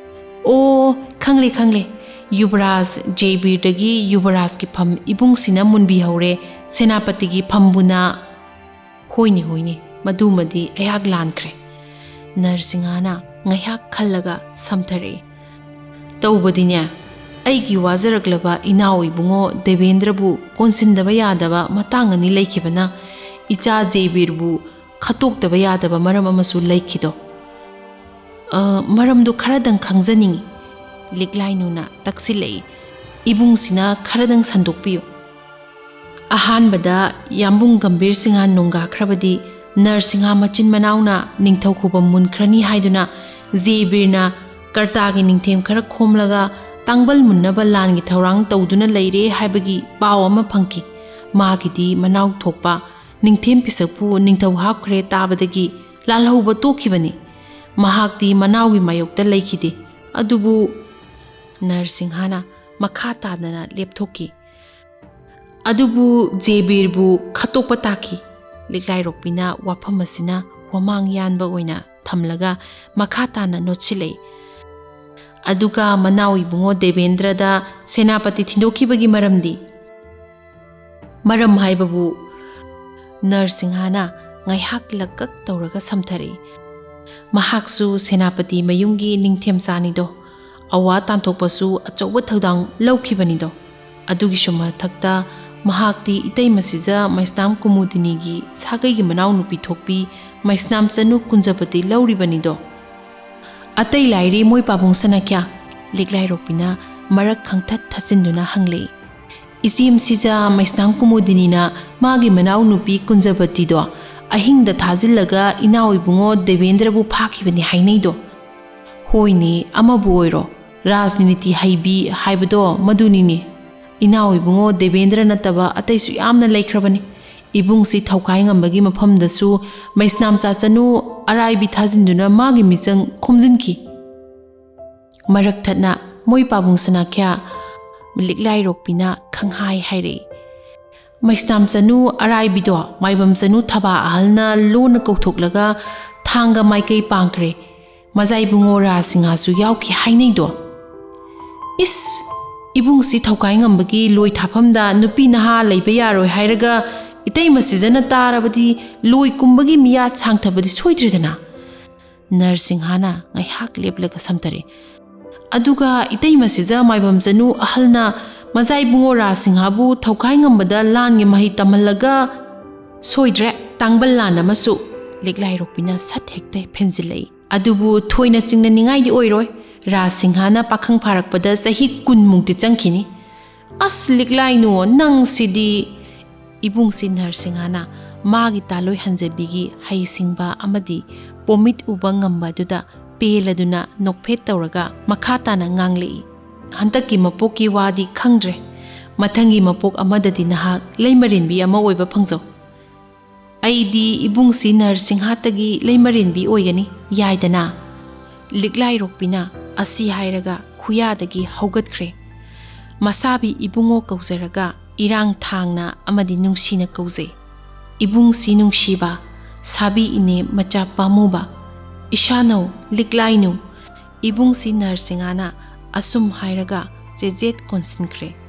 "ꯑꯣ, ꯈꯪꯂꯦ, ꯈꯪꯂꯦ꯫ ꯌꯨꯕꯔꯥꯖ ꯖꯦꯕꯤꯔꯗꯒꯤ ꯌꯨꯕꯔꯥꯖꯀꯤ ꯐꯝ ꯏꯕꯨꯡꯁꯤꯅ ꯃꯨꯟꯕꯤꯍꯧꯔꯦ, ꯁꯦꯅꯥꯄꯇꯤꯒꯤ ꯐꯝꯕꯨꯅ꯫" "ꯍꯣꯏꯅꯦ, ꯍꯣꯏꯅꯦ, ꯃꯗꯨꯃꯗꯤ ꯑꯩꯍꯥꯛ ꯂꯥꯟꯈ꯭ꯔꯦ꯫" ꯅꯔꯁꯤꯡꯍꯥꯅ ꯉꯥꯏꯍꯥꯛ ꯈꯜꯂꯒ ꯁꯝꯊꯔꯛꯏ꯫ "ꯇꯧꯕꯗꯤꯅꯦ, ꯑꯩꯒꯤ ꯋꯥꯖꯔꯛꯂꯕ ꯏꯅꯥꯎ ꯏꯕꯨꯡꯉꯣ ꯗꯦꯕꯦꯟꯗ꯭ꯔꯕꯨ ꯀꯣꯟꯁꯤꯟꯗꯕ ꯌꯥꯗꯕ ꯃꯇꯥꯡ ꯑꯅꯤ ꯂꯩꯈꯤꯕꯅ ꯏꯆꯥ ꯖꯦꯕꯤꯔꯕꯨ ꯈꯠꯇꯣꯛꯇꯕ ꯌꯥꯗꯕ ꯃꯔꯝ ꯑꯃꯁꯨ ꯂꯩꯈꯤꯗꯣ꯫" "ꯑ, ꯃꯔꯝꯗꯨ ꯈꯔꯗꯪ ꯈꯪꯖꯅꯤꯡꯏ꯫" ꯂꯤꯛꯂꯥꯏꯅꯨꯅ ꯇꯛꯁꯤꯜꯂꯛꯏ꯫ "ꯏꯕꯨꯡꯁꯤꯅ ꯈꯔꯗꯪ ꯁꯟꯗꯣꯛꯄꯤꯌꯨ꯫" ꯑꯍꯥꯟꯕꯗ ꯌꯥꯝꯕꯨꯡ ꯒꯝꯚꯤꯔ ꯁꯤꯡꯍ ꯅꯣꯡꯒꯥꯈ꯭ꯔꯕꯗꯤ ꯅꯔꯁꯤꯡꯍ ꯃꯆꯤꯟ ꯃꯅꯥꯎꯅ ꯅꯤꯡꯊꯧ ꯈꯨꯕꯝ ꯃꯨꯟꯈ꯭ꯔꯅꯤ ꯍꯥꯏꯗꯨꯅ ꯖꯦꯕꯤꯔꯅ ꯀꯔꯇꯥꯒꯤ ꯅꯤꯡꯊꯦꯝ ꯈꯔ ꯈꯣꯝꯂꯒ ꯇꯥꯡꯕꯜ ꯃꯨꯟꯅꯕ ꯂꯥꯟꯒꯤ ꯊꯧꯔꯥꯡ ꯇꯧꯗꯨꯅ ꯂꯩꯔꯦ ꯍꯥꯏꯕꯒꯤ ꯄꯥꯎ ꯑꯃ ꯐꯪꯈꯤ꯫ ꯃꯥꯒꯤꯗꯤ ꯃꯅꯥꯎ ꯊꯣꯛꯄ ꯅꯤꯡꯊꯦꯝ ꯄꯤꯁꯛꯄꯨ ꯅꯤꯡꯊꯧ ꯍꯥꯞꯈ꯭ꯔꯦ ꯇꯥꯕꯗꯒꯤ ꯂꯥꯜꯍꯧꯕ ꯇꯣꯛꯈꯤꯕꯅꯤ꯫ ꯃꯍꯥꯛꯇꯤ ꯃꯅꯥꯎꯒꯤ ꯃꯥꯌꯣꯛꯇ ꯂꯩꯈꯤꯗꯦ꯫ ꯑꯗꯨꯕꯨ ꯅꯔꯁꯤꯡꯍꯅ ꯃꯈꯥ ꯇꯥꯗꯅ ꯂꯦꯞꯊꯣꯛꯈꯤ꯫ "ꯑꯗꯨꯕꯨ ꯖꯦꯕꯤꯔꯕꯨ ꯈꯠꯇꯣꯛꯄ ꯇꯥꯈꯤ꯫" ꯂꯤꯛꯂꯥꯏꯔꯣꯛꯄꯤꯅ ꯋꯥꯐꯝ ꯑꯁꯤꯅ ꯋꯥꯃꯥꯡ ꯌꯥꯟꯕ ꯑꯣꯏꯅ ꯊꯝꯂꯒ ꯃꯈꯥ ꯇꯥꯅ ꯅꯣꯠꯁꯤꯜꯂꯛꯏ꯫ "ꯑꯗꯨꯒ ꯃꯅꯥꯎ ꯏꯕꯨꯡꯉꯣ ꯗꯦꯕꯦꯟꯗ꯭ꯔꯗ ꯁꯦꯅꯥꯄꯇꯤ ꯊꯤꯟꯗꯣꯛꯈꯤꯕꯒꯤ ꯃꯔꯝꯗꯤ?" "ꯃꯔꯝ ꯍꯥꯏꯕꯕꯨ?" ꯅꯔꯁꯤꯡꯍꯅ ꯉꯥꯏꯍꯥꯛ ꯂꯛꯀꯛ ꯇꯧꯔꯒ ꯁꯝꯊꯔꯛꯏ꯫ "ꯃꯍꯥꯛꯁꯨ ꯁꯦꯅꯥꯄꯇꯤ ꯃꯌꯨꯝꯒꯤ ꯅꯤꯡꯊꯦꯝꯆꯥꯅꯤꯗꯣ꯫ ꯑꯋꯥ ꯇꯥꯟꯊꯣꯛꯄꯁꯨ ꯑꯆꯧꯕ ꯊꯧꯗꯥꯡ ꯂꯧꯈꯤꯕꯅꯤꯗꯣ꯫ ꯑꯗꯨꯒꯤꯁꯨ ꯃꯊꯛꯇ ꯃꯍꯥꯛꯇꯤ ꯏꯇꯩꯃ ꯁꯤꯖ ꯃꯩꯁꯅꯥꯝ ꯀꯨꯃꯨꯗꯤꯅꯤꯒꯤ ꯁꯥꯒꯩꯒꯤ ꯃꯅꯥꯎꯅꯨꯄꯤ ꯊꯣꯛꯄꯤ ꯃꯩꯁꯅꯥꯝ ꯆꯅꯨ ꯀꯨꯟꯖꯄꯇꯤ ꯂꯧꯔꯤꯕꯅꯤꯗꯣ꯫" "ꯑꯇꯩ ꯂꯥꯏꯔꯤ ꯃꯣꯏ ꯄꯥꯕꯨꯡ ꯁꯅꯥꯈ꯭ꯌꯥ?" ꯂꯤꯛꯂꯥꯏꯔꯣꯛꯄꯤꯅ ꯃꯔꯛ ꯈꯪꯊꯠ ꯊꯠꯆꯤꯟꯗꯨꯅ ꯍꯪꯂꯛꯏ꯫ "ꯏꯆꯦꯝ ꯁꯤꯖ ꯃꯩꯁꯅꯥꯝ ꯀꯨꯃꯨꯗꯤꯅꯤꯅ ꯃꯥꯒꯤ ꯃꯅꯥꯎꯅꯨꯄꯤ ꯀꯨꯟꯖꯕꯇꯤꯗꯣ ꯑꯍꯤꯡꯗ ꯊꯥꯖꯤꯜꯂꯒ ꯏꯅꯥꯎ ꯏꯕꯨꯡꯉꯣ ꯗꯦꯕꯦꯟꯗ꯭ꯔꯕꯨ ꯐꯥꯈꯤꯕꯅꯤ ꯍꯥꯏꯅꯩꯗꯣ꯫" "ꯍꯣꯏꯅꯦ, ꯑꯃꯕꯨ ꯑꯣꯏꯔꯣ, ꯔꯥꯖꯅꯤꯇꯤ ꯍꯩꯕꯤ ꯍꯥꯏꯕꯗꯣ ꯃꯗꯨꯅꯤꯅꯦ꯫ ꯏꯅꯥꯎ ꯏꯕꯨꯡꯉꯣ ꯗꯦꯕꯦꯟꯗ꯭ꯔ ꯅꯠꯇꯕ ꯑꯇꯩꯁꯨ ꯌꯥꯝꯅ ꯂꯩꯈ꯭ꯔꯕꯅꯤ꯫ ꯏꯕꯨꯡꯁꯤ ꯊꯧꯀꯥꯏ ꯉꯝꯕꯒꯤ ꯃꯐꯝꯗꯁꯨ ꯃꯩꯁꯅꯥꯝ ꯆꯥꯆꯅꯨ ꯑꯔꯥꯏꯕꯤ ꯊꯥꯖꯤꯟꯗꯨꯅ ꯃꯥꯒꯤ ꯃꯤꯆꯪ ꯈꯣꯝꯖꯤꯟꯈꯤ꯫" ꯃꯔꯛ ꯊꯠꯅ ꯃꯣꯏ ꯄꯥꯕꯨꯡ ꯁꯅꯥꯈ꯭ꯌꯥ ꯂꯤꯛꯂꯥꯏꯔꯣꯛꯄꯤꯅ ꯈꯪꯍꯥꯏ ꯍꯥꯏꯔꯛꯏ꯫ ꯃꯩꯁꯅꯥꯝ ꯆꯅꯨ ꯑꯔꯥꯏꯕꯤꯗꯣ ꯃꯥꯏꯕꯝ ꯆꯅꯨ ꯊꯕꯥ ꯑꯍꯜꯅ ꯂꯣꯟꯅ ꯀꯧꯊꯣꯛꯂꯒ ꯊꯥꯡꯒ ꯃꯥꯏꯀꯩ ꯄꯥꯡꯈ꯭ꯔꯦ꯫ ꯃꯖꯥ ꯏꯕꯨꯡꯉꯣ ꯔꯥꯖꯁꯤꯡꯍꯥꯁꯨ ꯌꯥꯎꯈꯤ ꯍꯥꯏꯅꯩꯗꯣ꯫ ꯏꯁ, ꯏꯕꯨꯡꯁꯤ ꯊꯧꯀꯥꯏ ꯉꯝꯕꯒꯤ ꯂꯣꯏ ꯊꯥꯐꯝꯗ ꯅꯨꯄꯤ ꯅꯍꯥ ꯂꯩꯕ ꯌꯥꯔꯣꯏ ꯍꯥꯏꯔꯒ ꯏꯇꯩꯃ ꯁꯤꯖꯅ ꯇꯥꯔꯕꯗꯤ ꯂꯣꯏ ꯀꯨꯝꯕꯒꯤ ꯃꯤꯌꯥꯠ ꯁꯥꯡꯊꯕꯗꯤ ꯁꯣꯏꯗ꯭ꯔꯦꯗꯅ꯫ ꯅꯔꯁꯤꯡꯍꯥꯅ ꯉꯥꯏꯍꯥꯛ ꯂꯦꯞꯂꯒ ꯁꯝꯊꯔꯦ꯫ ꯑꯗꯨꯒ ꯏꯇꯩꯃ ꯁꯤꯖ ꯃꯥꯏꯕꯝ ꯆꯅꯨ ꯑꯍꯜꯅ ꯃꯖꯥ ꯏꯕꯨꯡꯉꯣ ꯔꯥꯖꯁꯤꯡꯍꯥꯕꯨ ꯊꯧꯀꯥꯏ ꯉꯝꯕꯗ ꯂꯥꯟꯒꯤ ꯃꯍꯩ ꯇꯝꯍꯜꯂꯒ ꯁꯣꯏꯗ꯭ꯔꯦ, ꯇꯥꯡꯕꯜ ꯂꯥꯟ ꯑꯃꯁꯨ꯫ ꯂꯤꯛꯂꯥꯏꯔꯣꯛꯄꯤꯅ ꯁꯠ ꯍꯦꯛꯇ ꯐꯦꯟꯖꯤꯜꯂꯛꯏ꯫ ꯑꯗꯨꯕꯨ ꯊꯣꯏꯅ ꯆꯤꯡꯅꯅꯤꯡꯉꯥꯏꯗꯤ ꯑꯣꯏꯔꯣꯏ꯫ ꯔꯥꯖꯁꯤꯡꯍꯥꯅ ꯄꯥꯈꯪ ꯐꯥꯔꯛꯄꯗ ꯆꯍꯤ ꯀꯨꯟꯃꯨꯛꯇꯤ ꯆꯪꯈꯤꯅꯤ꯫ ꯑꯁ ꯂꯤꯛꯂꯥꯏꯅꯨ, ꯅꯪꯁꯤꯗꯤ! ꯏꯕꯨꯡꯁꯤ ꯅꯔꯁꯤꯡꯍꯥꯅ ꯃꯥꯒꯤ ꯇꯥꯂꯣꯏ ꯍꯟꯖꯕꯤꯒꯤ ꯍꯩꯁꯤꯡꯕ ꯑꯃꯗꯤ ꯄꯣꯃꯤꯠ ꯎꯕ ꯉꯝꯕ ꯑꯗꯨꯗ ꯄꯦꯜꯂꯗꯨꯅ ꯅꯣꯛꯐꯦꯠ ꯇꯧꯔꯒ ꯃꯈꯥ ꯇꯥꯅ ꯉꯥꯡꯂꯛꯏ꯫ ꯍꯟꯗꯛꯀꯤ ꯃꯄꯣꯛꯀꯤ ꯋꯥꯗꯤ ꯈꯪꯗ꯭ꯔꯦ꯫ ꯃꯊꯪꯒꯤ ꯃꯄꯣꯛ ꯑꯃꯗꯗꯤ ꯅꯍꯥꯛ ꯂꯩꯃꯔꯦꯟꯕꯤ ꯑꯃ ꯑꯣꯏꯕ ꯐꯪꯖꯧ꯫ ꯑꯩꯗꯤ ꯏꯕꯨꯡꯁꯤ ꯅꯔꯁꯤꯡꯍꯥꯇꯒꯤ ꯂꯩꯃꯔꯦꯟꯕꯤ ꯑꯣꯏꯒꯅꯤ, ꯌꯥꯏꯗꯅ? ꯂꯤꯛꯂꯥꯏꯔꯣꯛꯄꯤꯅ ꯑꯁꯤ ꯍꯥꯏꯔꯒ ꯈꯨꯌꯥꯗꯒꯤ ꯍꯧꯒꯠꯈ꯭ꯔꯦ꯫ ꯃꯁꯥꯕꯤ ꯏꯕꯨꯡꯉꯣ ꯀꯧꯖꯔꯒ ꯏꯔꯥꯡ ꯊꯥꯡꯅ ꯑꯃꯗꯤ ꯅꯨꯡꯁꯤꯅ ꯀꯧꯖꯩ꯫ ꯏꯕꯨꯡꯁꯤ ꯅꯨꯡꯁꯤꯕ, ꯁꯥꯕꯤ ꯏꯅꯦ ꯃꯆꯥ ꯄꯥꯝꯃꯨꯕ, ꯏꯁꯥꯅꯧ ꯂꯤꯛꯂꯥꯏꯅꯨ, ꯏꯕꯨꯡꯁꯤ ꯅꯔꯁꯤꯡꯍꯥꯅ ꯑꯁꯨꯝ ꯍꯥꯏꯔꯒ ꯆꯦꯖꯦꯠ ꯀꯣꯟꯁꯤꯟꯈ꯭ꯔꯦ꯫